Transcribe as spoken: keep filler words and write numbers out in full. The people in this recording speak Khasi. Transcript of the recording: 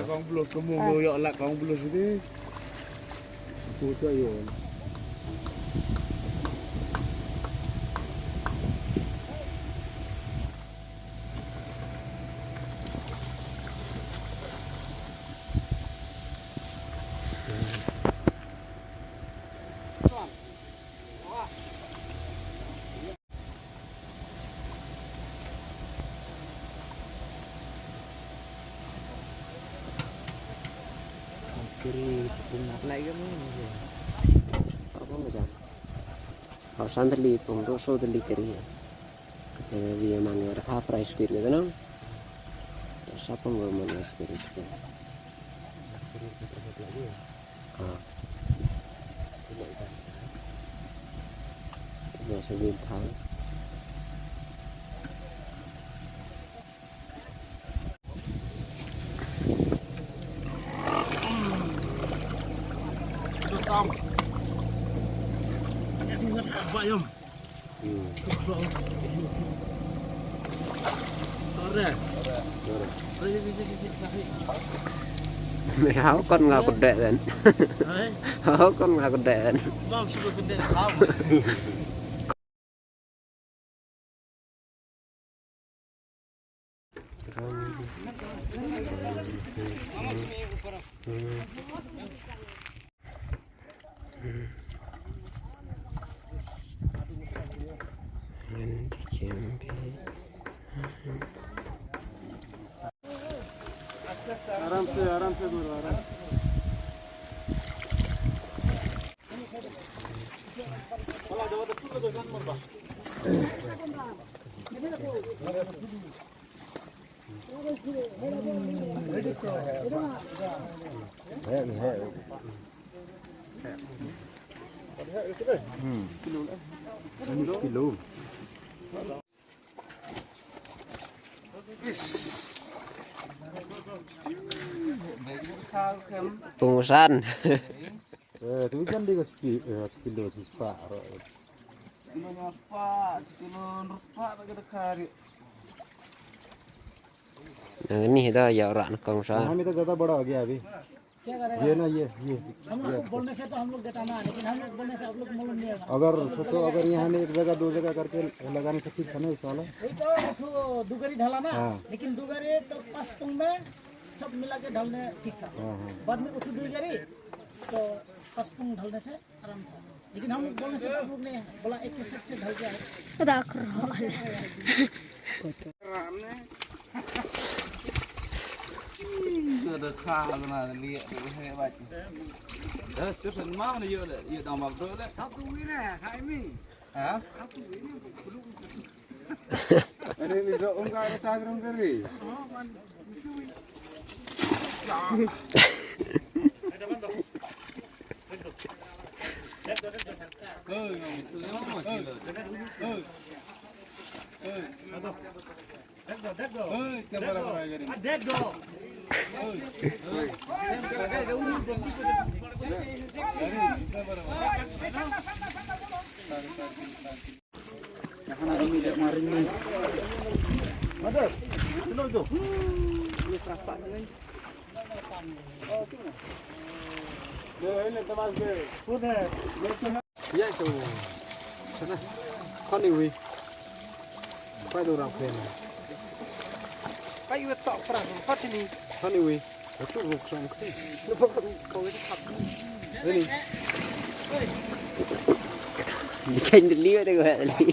Kong Blues, kamu mau yok lak Kong Blues ini. Aku tak yok. Kiri sipun nak lagi ni. Apa macam? Hau san tylli pung, dua so tylli kiri. Kata dia mang ya, ha price kiri kata nang. Sa pung go man price kiri sipun. Ah. Ina sa bin thang. Hmm. Hau kon nga kudek dan. Hau kon nga kudek dan. आराम से, आराम से मारो, आराम से। Pungusan. Eh, tu kan dia kasi, eh, sekilo, sesepak. Sekilo nya sepak, sekilo nerus sepak bagi dekat. Yang ini dah ya orang kong sa. Hami tak jata bada lagi abhi. ये ना, ये, ये, हम लोग को बोलने से तो हम लोग घटाना है, लेकिन हम लोग बोलने से आप लोग मालूम नहीं होगा। अगर सोचो, अगर यहाँ में एक जगह, दो जगह करके लगाने से ठीक है ना, इस वाला? वही तो, उठो, दुगरी ढाला ना, हाँ। लेकिन दुगरी तो पाँच पुंग में सब मिला के ढालने ठीक था। हाँ, हाँ। बाद में उठो दुगरी, तो पाँच पुंग ढालने से आराम था। लेकिन हम लोग बोलने से तो आप लोग ने बोला, एक ही साथ से ढल गया है। Ada aku. Sudah kah aku nak lihat tu hebat. Dah terus mana yo le, yo dah mabdo le. Satu wira, hai mi. Ha? Satu wira. Ini ni dok ungkar tak gerung keri. Ya, so. Sana. Kau ni, wei. Kau tu orang kau ni. Kau itu tak pernah, kau sini. Kau ni, wei. Aku bukan kau. Lepas kau, kau itu tak. Ini. Bukan deli, ada kau deli.